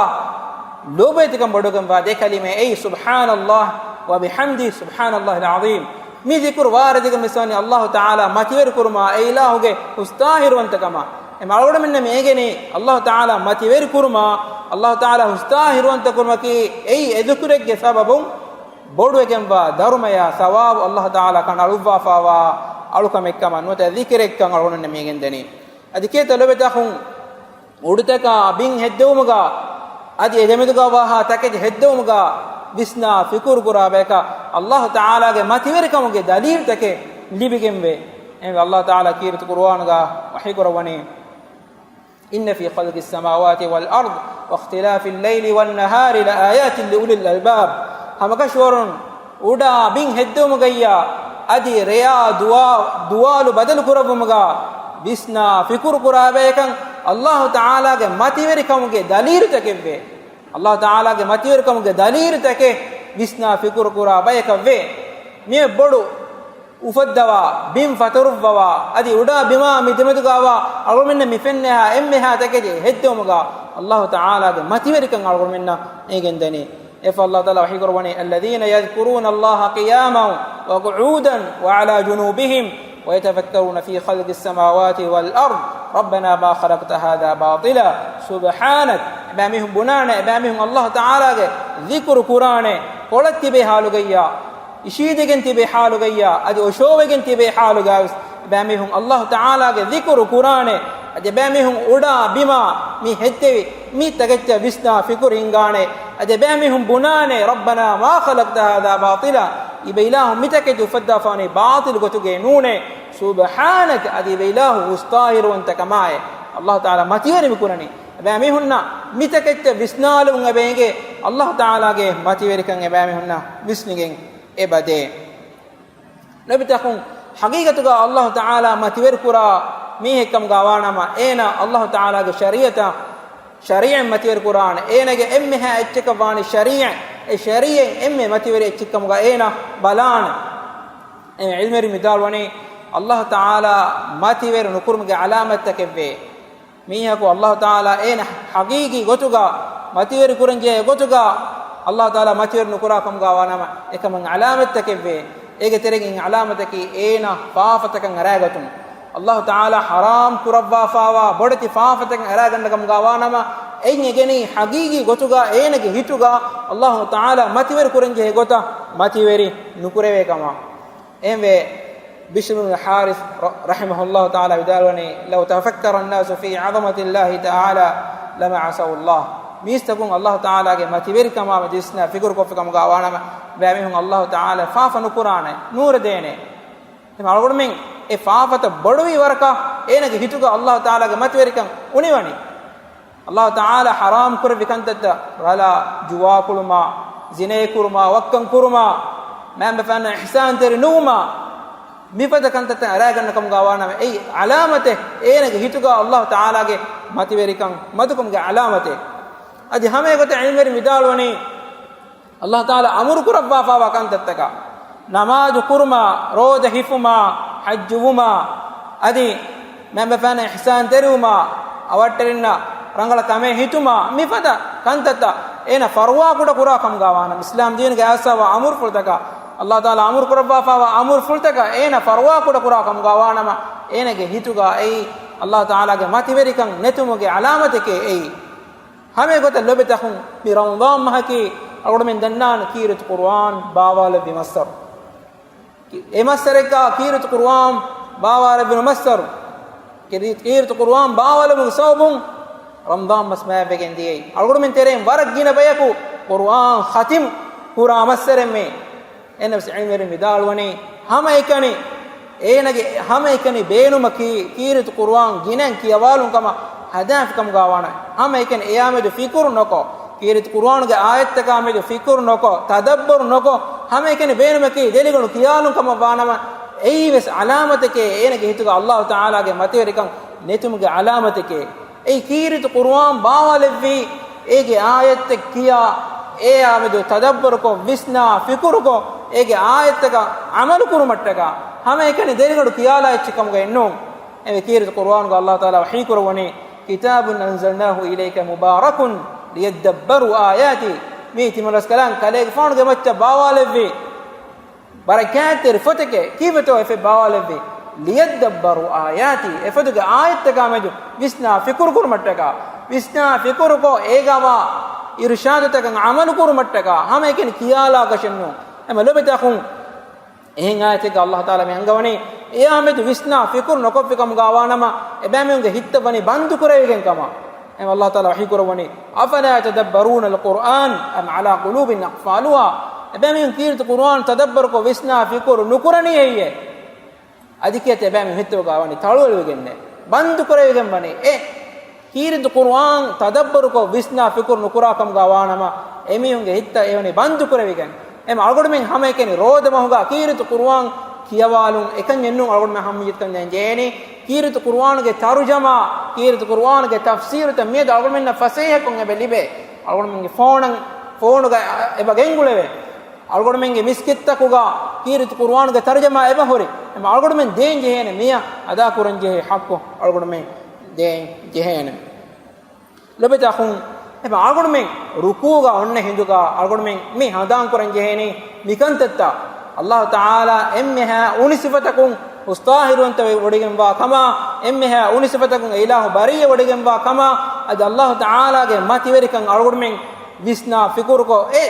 ލޯބިވެތިކަން ބޮޑުކަންވާ ދެ ކަލިމަ، އެއީ سبحان الله وبحمده سبحان الله العظيم. މި ޛިކުރު ވާރިދެއްގަ މިސާނީ ﷲ ތަޢާލާ މަތިވެރިކުރުމާ، އެ އިލާހުގެ ހުސްޠާހިރުވަންތަކަމާ. އެމަ އަޅުގަނޑުމެންނަށް މި އެނގެނީ، ﷲ ތަޢާލާ މަތިވެރިކުރުމާ، ﷲ ތަޢާލާ ހުސްޠާހިރުވަންތަކުރުމަކީ، އެއީ އެ ޛިކުރެއްގެ ސަބަބުން ބޮޑުވެގެންވާ ދަރުމަޔާ ޘަވާބު ﷲ ތަޢާލާ ކަނޑައަޅުއްވާފައިވާ އަޅުކަމެއްކަމަށް ނުވަތަ ޛިކުރެއްކަން އަޅުގަނޑުމެންނަށް މި އެނގެންދަނީ. އަދި ކޭތަ ލޮބެތަކުން އުޑުތަކާ ބިން ހެއްދެވުމުގަ، އަދި އެ ދެމެދުގަ ވާހާ ތަކެތި ހެއްދެވުމުގަ ވިސްނާ ފިކުރު ކުރާ ބަޔަކަށް ﷲ ތަޢާލާގެ މަތިވެރިކަމުގެ ދަލީލުތަކެއް ލިބިގެންވޭ. އެހެންވެ، ﷲ ތަޢާލާ ކީރިތި ޤުރުއާނުގަ ވަޙީ ކުރައްވަނީ، إن في خلق السماوات والأرض واختلاف الليل والنهار لآيات لأولي الألباب. ހަމަކަށަވަރުން އުޑާ ބިން ހެއްދެވުމުގައްޔާ އަދި ރެޔާ ދުވާ-، ދުވާލު ބަދަލު ކުރައްވުމުގަ ވިސްނާ ފިކުރު ކުރާ ބަޔަކަށް ﷲ ތަޢާލާގެ މަތިވެރިކަމުގެ ދަލީލުތަކެއްވޭ. ﷲ ތަޢާލާގެ މަތިވެރިކަމުގެ ދަލީލުތަކެއް ވިސްނާ ފިކުރު ކުރާ ބަޔަކަށްވޭ. މިއެއް ބޮޑު އުފައްދަވާ، ބިން ފަތުރުއްވަވާ، އަދި އުޑާ ބިމާ މި ދެމެދުގަވާ އަޅުގަނޑުމެންނަށް މި ފެންނަހާ އެންމެހާ ތަކެތި ހެއްދެވުމުގަ ﷲ ތަޢާލާގެ މަތިވެރިކަން އަޅުގަނޑުމެންނަށް އެނގެންދަނީ. އެފަ ﷲ ތަޢާލާ ވަޙީ ކުރައްވަނީ، الذين يذكرون الله قياما وقعودا وعلى جنوبهم ويتفكرون في خلق السماوات والأرض ربنا ما خلقت هذا باطلا ސުބްޙާނަކަ، އެބައިމީހުން ބުނާނެ، އެބައިމީހުން އައްލާހު ތަޢާލާގެ ޛިކުރު ކުރާނެ، ކޮޅަށް ތިބޭ ޙާލުގައްޔާ، އިށީދެގެން ތިބޭ ޙާލުގައްޔާ، އަދި އޮށޯވެގެން ތިބޭ ޙާލުގައިވެސް އެބައިމީހުން އައްލާހު ތަޢާލާގެ ޛިކުރު ކުރާނެ. އަދި އެބައިމީހުން އުޑާ ބިމާ މި ހެއްދެވި މި ތަކެއްޗަށް ވިސްނާ ފިކުރު ހިންގާނެ. އަދި އެބައިމީހުން ބުނާނެ، رَبَّنَا مَا خَلَقْتَ هَذَا بَاطِلًا، އިބަ އިލާހު މި ތަކެއްޗަށް އުފައްދާފާނީ ބާޠިލު ގޮތުގައެއް ނޫނޭ. ސުބްޙާނަކަ، އަދި އިބަ އިލާހު ހުސްޠާހިރުވަންތަކަމާއޭ. އައްލާހު ތަޢާލާ މަތިވެރި މިކުރަނީ. އެބައިމީހުންނަށް މިތަކެއްޗަށް ވިސްނާލުމުން އެބަ އެނގޭ، އައްލާހު ތަޢާލާގެ މަތިވެރިކަން އެބައިމީހުންނަށް ވިސްނިގެން އެބަދޭ. ލޯބިތަކުން، ޙަޤީޤަތުގަ އައްލާހު ތަޢާލާ މަތިވެރިކުރާ މީހެއްކަމުގަ ވާނަމަ، އޭނާ އައްލާހު ތަޢާލާގެ ޝަރީޢަތަށް، ޝަރީޢަތް މަތިވެރިކުރާނެ. އޭނާގެ އެންމެހާ އެއްޗަކަށް ވާނީ ޝަރީޢަތް. އެ ޝަރީޢަތް އެންމެ މަތިވެރި އެއްޗެއްކަމުގަ އޭނާ ބަލާނެ. އެ ޢިލްމުވެރިން ވިދާޅުވަނީ، އައްލާހު ތަޢާލާ މަތިވެރި ނުކުރުމުގެ ޢަލާމަތްތަކެއްވޭ. މީހަކު އައްލާހު ތަޢާލާ އޭނަ ޙަޤީޤީ ގޮތުގަ މަތިވެރި ކުރަންޖެހޭ ގޮތުގަ އައްލާހު ތަޢާލާ މަތިވެރި ނުކުރާ ކަމުގަ ވާނަމަ، އެކަމަށް ޢަލާމަތްތަކެއްވޭ. އޭގެ ތެރެއިން ޢަލާމަތަކީ އޭނަ ފާފަތަކަށް އަރާގަތުން. އައްލާހު ތަޢާލާ ޙަރާމް ކުރައްވާފާވާ ބޮޑެތި ފާފަތަކަށް އަރާގަންނަ ކަމުގަ ވާނަމަ، އެއިން އެ ގެނީ ޙަޤީޤީ ގޮތުގަ އޭނަގެ ހިތުގަ އައްލާހު ތަޢާލާ މަތިވެރި ކުރަންޖެހޭ ގޮތަށް މަތިވެރި ނުކުރެވޭ ކަމަށް. އެހެންވެ، ބިޝްރު ބިން ޙާރިޘް ރަ-، ރަޙިމަހުﷲ ތަޢާލާ ވިދާޅުވަނީ، لو تفكر الناس في عظمة الله تعالى لما عصوا الله. މީސްތަކުން އައްލާހު ތަޢާލާގެ މަތިވެރިކަމާ މެދު ވިސްނާ ފިކުރު ކޮށްފި ކަމުގަ ވާނަމަ، އެބައިމީހުން އައްލާހު ތަޢާލާ ފާފަ ނުކުރާނެ، ނޫރެދޭނެ. އެހެން އަޅުގަނޑުމެން އެ ފާފަތައް ބޮޑުވި ވަރަކަށް އޭނަގެ ހިތުގަ އައްލާހު ތަޢާލާގެ މަތިވެރިކަން އުނިވަނީ. އައްލާހު ތަޢާލާ ޙަރާމް ކުރެއްވި ކަންތައްތައް، ރަލާ، ޖުވާކުޅުމާ، ޒިނޭކުރުމާ، ވައްކަން ކުރުމާ، މައިންބަފައިންނަށް އިޙްސާންތެރި ނުވުމާ، މިފަދަ ކަންތައްތައް އަރާގަންނަ ކަމުގަ ވާނަމަ، އެއީ ޢަލާމަތެއް އޭނަގެ ހިތުގަ އައްލާހު ތަޢާލާގެ މަތިވެރިކަން މަދުކަމުގެ ޢަލާމަތެއް. އަދި ހަމަ އެގޮތަށް ޢިލްމުވެރިން ވިދާޅުވަނީ، އައްލާހު ތަޢާލާ އަމުރު ކުރައްވާފާވާ ކަންތައްތަކަށް، ނަމާދު ކުރުމާ، ރޯދަ ހިފުމާ، ޙައްޖު ވުމާ، އަދި މައިންބަފައިންނަށް އިޙްސާންތެރިވުމާ، އަވަށްޓެރިންނަށް ރަނގަޅަށް ކަމެއް ހިތުމާ، މިފަދަ ކަންތައްތައް އޭނަ ފަރުވާކުޑަ ކުރާ ކަމުގަ ވާނަމަ، އިސްލާމް ދީނުގެ އައިސްފާވާ އަމުރުފުޅުތަކަށް، އައްލާހު ތަޢާލާ އަމުރު ކުރައްވާފާވާ އަމުރުފުޅުތަކަށް އޭނަ ފަރުވާކުޑަ ކުރާ ކަމުގަ ވާނަމަ، އޭނަގެ ހިތުގަ އެއީ އައްލާހު ތަޢާލާގެ މަތިވެރިކަން ނެތުމުގެ ޢަލާމަތެކޭ އެއީ. ހަމައެގޮތަށް ލޯބިތަކުން، މި ރަމަޟާން މަހަކީ އަޅުގަނޑުމެން ދަންނާނެ ކީރިތި ޤުރުއާން ބާވާލެއްވި މައްސަރު. އެ މައްސަރެއްގަ ކީރިތި ޤުރުއާން ބާވާލެއްވުނު މައްސަރު. ކީރި-، ކީރިތި ޤުރުއާން ބާވާލެއްވުމުގެ ސަބަބުން ރަމަޟާން މަސް މާތްވެގެން ދިޔައީ. އަޅުގަނޑުމެން ތެރެއިން ވަރަށް ގިނަ ބަޔަކު ޤުރުއާން ޚަތިމް ކުރާ މައްސަރެއް މީ. އެހެނަސް ޢިލްމުވެރިން ވިދާޅުވަނީ، ހަމައެކަނި އޭނަގެ ހަމައެކަނި ބޭނުމަކީ، ކީރިތި ޤުރުއާން ގިނައިން ކިޔަވާލުން ކަމަށް ހަދާފި ކަމުގަ ވާނަމަ، ހަމައެކަނި އެޔާމެދު ފިކުރު ނޮކޮށް، ކީރިތި ޤުރުއާނުގެ އާޔަތްތަކާމެދު ފިކުރު ނޮކޮށް، ތަދައްބަރު ނޮކޮށް، ހަމައެކަނި ބޭނުމަކީ ދެލިގަނޑު ކިޔާލުން ކަމަށް ވާނަމަ، އެއީވެސް ޢަލާމަތެކޭ، އޭނަގެ ހިތުގަ އައްލާހު ތަޢާލާގެ މަތިވެރިކަން ނެތުމުގެ ޢަލާމަތެކޭ. އެއީ ކީރިތި ޤުރުއާން ބާވާލެއްވީ، އޭގެ އާޔަތްތައް ކިޔާ، އެއާމެދު ތަދައްބަރުކޮށް، ވިސްނާ ފިކުރުކޮށް، އޭގެ އާޔަތްތަކަށް ޢަމަލު ކުރުމަށްޓަކާ، ހަމައެކަނި ދެރިގަނޑު ކިޔާލާ އެއްޗެއް ކަމުގައެއް ނޫން. އެވެ، ކީރިތި ޤުރުއާނުގަ އައްލާހު ތަޢާލާ ވަޙީ ކުރައްވަނީ، كتاب أنزلناه إليك مبارك ليدبروا آياته. މީ ތިމަންރަސްކަލާނގެ ކަލޭގެފާނުގެ މައްޗަށް ބާވާލެއްވި ބަރަކާތްތެރި ފޮތެކޭ. ކީއްވެތޯ އެފެ ބާވާލެއްވީ؟ ليدبروا آياته. އެފޮތުގެ އާޔަތްތަކާމެދު ވިސްނާ ފިކުރު ކުރުމަށްޓަކާ، ވިސްނާ ފިކުރުކޮށް، އޭގަވާ އިރުޝާދުތަކަށް ޢަމަލު ކުރުމަށްޓަކާ، ހަމައެކަނި ކިޔާލާކަށެއްނޫން. އެމަ ލޮބެތަކުން، އެހެން އާޔަތެއްގަ އައްލާހު ތަޢާލާ މި އަންގަވަނީ، އެޔާމެދު ވިސްނާ ފިކުރު ނޮކޮށްފި ކަމުގަ ވާނަމަ، އެބައިމީހުންގެ ހިތްތައް ވަނީ ބަންދު ކުރެވިގެން ކަމަށް. އެމަ އައްލާހު ތަޢާލާ ވަޙީ ކުރައްވަނީ، أفلا يتدبرون القرآن أم على قلوب أقفالها. އެބައިމީހުން ކީރިތި ޤުރުއާން ތަދައްބަރުކޮށް ވިސްނާ ފިކުރު ނުކުރަނީ އެއްޔެ؟ އަދި ކިޔަތި އެބައިމީހުން ހިތުގަ ވަނީ ތަޅުވެލިވެގެންނެއް، ބަންދު ކުރެވިގެން ވަނީ. އެ ކީރިތި ޤުރުއާން ތަދައްބަރުކޮށް ވިސްނާ ފިކުރު ނުކުރާ ކަމުގަ ވާނަމަ، އެމީހުންގެ ހިތްތައް އެވަނީ ބަންދު ކުރެވިގެން. އެމަ އަޅުގަނޑުމެން ހަމައެކަނި ރޯދަ މަހުގަ ކީރިތި ޤުރުއާން ކިޔަވާލުން އެކަންޏެއްނޫން އަޅުގަނޑުމެން ހަމަ މިއްޔަތުކަން ދޭން ޖެހޭނީ. ކީރިތި ޤުރުއާނުގެ ތަރުޖަމާ، ކީރިތި ޤުރުއާނުގެ ތަފްސީރުތައް މިއަދު އަޅުގަނޑުމެންނަށް ފަސޭހަކޮށް އެބަ ލިބޭ. އަޅުގަނޑުމެންގެ ފޯނަށް، ފޯނުގަ އެބަ ގެންގުޅެވޭ. އަޅުގަނޑުމެންގެ މިސްކިތްތަކުގަ ކީރިތި ޤުރުއާނުގެ ތަރުޖަމާ އެބަހުރި. އެމަ އަޅުގަނޑުމެން ދޭން ޖެހޭނެ މިއަށް އަދާކުރަން ޖެހޭ ޙައްޤު އަޅުގަނޑުމެން ދޭން ޖެހޭނެ. ލޮބެތި އަޚުން، އެމަ އަޅުގަނޑުމެން ރުކޫޢުގަ އޮންނަ ހިނދުގަ އަޅުގަނޑުމެން މި ހަނދާން ކުރަން ޖެހޭނީ މިކަންތައްތައް. އައްލާހު ތަޢާލާ އެންމެހާ އުނި ސިފަތަކުން ހުސްޠާހިރުވަންތަ ވެ ވޮޑިގެންވާ ކަމާ، އެންމެހާ އުނި ސިފަތަކުން އެ އިލާހު ބަރީއަ ވޮޑިގެންވާ ކަމާ، އަދި އައްލާހު ތަޢާލާގެ މަތިވެރިކަން އަޅުގަނޑުމެން ވިސްނާ ފިކުރުކޮށް، އެ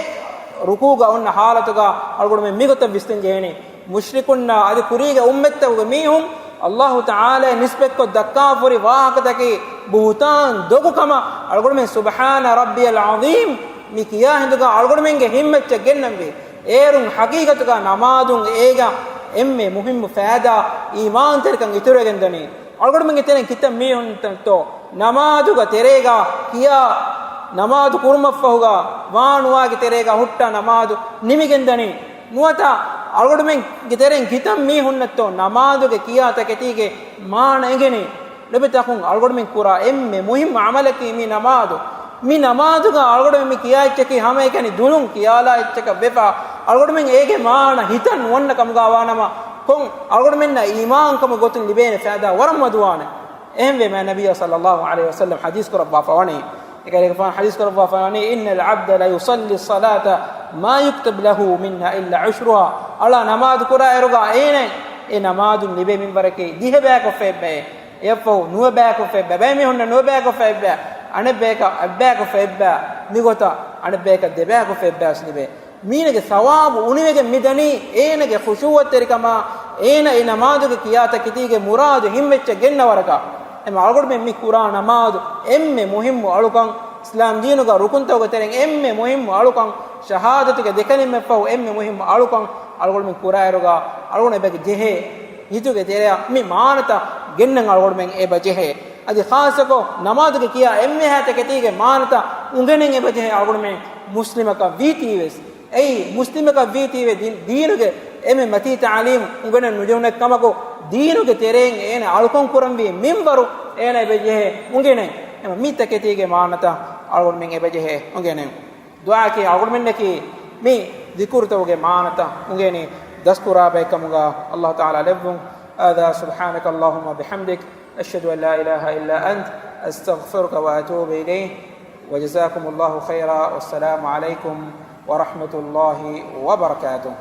ރުކޫގަ އޮންނަ ޙާލަތުގަ އަޅުގަނޑުމެން މިގޮތަށް ވިސްނަން ޖެހޭނީ. މުޝްރިކުންނާ އަދި ކުރީގެ އުއްމަތްތަކުގެ މީހުން އައްލާހު ތަޢާލާ ނިސްބަތްކޮށް ދައްކާފަހުރި ވާހަކަތަކީ ބުހުތާން ދޮގު ކަމަށް އަޅުގަނޑުމެން ސުބްޙާނަ ރައްބިޔަލް ޢަޒީމް މި ކިޔާ ހިނދުގަ އަޅުގަނޑުމެންގެ ހިތްމައްޗަށް ގެންނަންވީ. އޭރުން ޙަޤީޤަތުގަ ނަމާދުން އޭގަ އެންމެ މުހިއްމު ފައިދާ އީމާންތެރިކަން އިތުރުވެގެންދަނީ. އަޅުގަނޑުމެންގެ ތެރެއިން ކިތައް މީހުންތޯ ނަމާދުގަ ތެރޭގަ ކިޔާ ނަމާދު ކުރުމަށްފަހުގަ ވާނުވާގެ ތެރޭގަ ހުއްޓާ ނަމާދު ނިމިގެންދަނީ. ނުވަތަ އަޅުގަނޑުމެންގެ ތެރެއިން ކިތައް މީހުންނަށްތޯ ނަމާދުގެ ކިޔާ ތަކެތީގެ މާނަ އެނގެނީ. ލޮބުވެތި އަޚުން، އަޅުގަނޑުމެން ކުރާ އެންމެ މުހިއްމު ޢަމަލަކީ މި ނަމާދު. މި ނަމާދުގަ އަޅުގަނޑުމެން މި ކިޔާ އެއްޗަކީ ހަމައެކަނި ދުލުން ކިޔާލާ އެއްޗަކަށް ވެފަ، އަޅުގަނޑުމެން އޭގެ މާނަ ހިތަށް ނުވަންނަ ކަމުގަ ވާނަމަ، ކޮން އަޅުގަނޑުމެންނަށް އީމާންކަމުގެ ގޮތުން ލިބޭނެ ފައިދާ ވަރަށް މަދުވާނެ. އެހެންވީމަ ނަބިއްޔާ ޞައްލައްލާހު ޢަލައިހި ވަސައްލަމް ޙަދީޘް ކުރައްވާފަ ވަނީ، އެކަލޭގެފާނު ޙަދީޘް ކުރައްވާފަ ވަނީ، إن العبد ليصلي الصلاة ما يكتب له منها إلا عشرها. އަޅާ ނަމާދު ކުރާއިރުގަ އޭނަ އެ ނަމާދުން ލިބޭ މިންވަރަކީ ދިހަ ބަޔަކަށް ފައެއްބައޭ. އެއަށްފަހު ނުވަ ބަޔަކަށް ފައެއްބައި، ބައެއް މީހުންނަށް ނުވަ ބަޔަކަށް ފައެއްބައި، އަނެއް ބަޔަކަށް އަށް ބަޔަކަށް ފައެއްބައި، މިގޮތަށް އަނެއް ބަޔަކަށް ދެ ބަޔަކަށް ފައެއްބައި ވެސް ލިބޭ. މީނަގެ ސަވާބު އުނިވެގެން މިދަނީ، އޭނަގެ ޚުޝޫޢަތްތެރިކަމާ، އޭނަ އެ ނަމާދުގެ ކިޔާ ތަކެތީގެ މުރާދު ހިތްމައްޗަށް ގެންނަ ވަރަކަށް. އެމަ އަޅުގަނޑުމެން މި ކުރާ ނަމާދު އެންމެ މުހިއްމު އަޅުކަން، އިސްލާމް ދީނުގަ ރުކުންތަކުގެ ތެރެއިން އެންމެ މުހިއްމު އަޅުކަން، ޝަހާދަތުގެ ދެކަލިމައަށްފަހު އެންމެ މުހިއްމު އަޅުކަން، އަޅުގަނޑުމެން ކުރާއިރުގަ އަޅުގަނޑު އެބަ ޖެހޭ ހިތުގެ ތެރެއަށް މި މާނަތައް ގެންނަން އަޅުގަނޑުމެން އެބަ ޖެހޭ. އަދި ޚާއްޞަކޮށް ނަމާދުގެ ކިޔާ އެންމެހާ ތަކެތީގެ މާނަތައް އުނގެނެން އެބަ ޖެހޭ އަޅުގަނޑުމެން މުސްލިމަކަށް ވީތީވެސް. އެއީ މުސްލިމަކަށް ވީތީވެ ދީ-، ދީނުގެ އެންމެ މަތީ ތަޢުލީމް އުނގެނެން ނުޖެހުނެއްކަމަކު، ދީނުގެ ތެރެއިން އޭނަ އަޅުކަން ކުރަންވީ މިންވަރު އޭނަ އެބަ ޖެހޭ އުނގެނެން. އެމަ މި ތަކެތީގެ މާނަތައް އަޅުގަނޑުމެން އެބަ ޖެހޭ އުނގެނެން. ދުޢާއަކީ އަޅުގަނޑުމެންނަކީ މި ޛިކުރުތަކުގެ މާނަތައް އުނގެނި ދަސްކުރާ ބައެއްކަމުގަ އައްލާހު ތަޢާލާ ލެއްވުން. هذا سبحانك اللهم وبحمدك، أشهد أن لا إله إلا أنت، أستغفرك وأتوب إليك. وجزاكم الله خيرا، والسلام عليكم ورحمة الله وبركاته.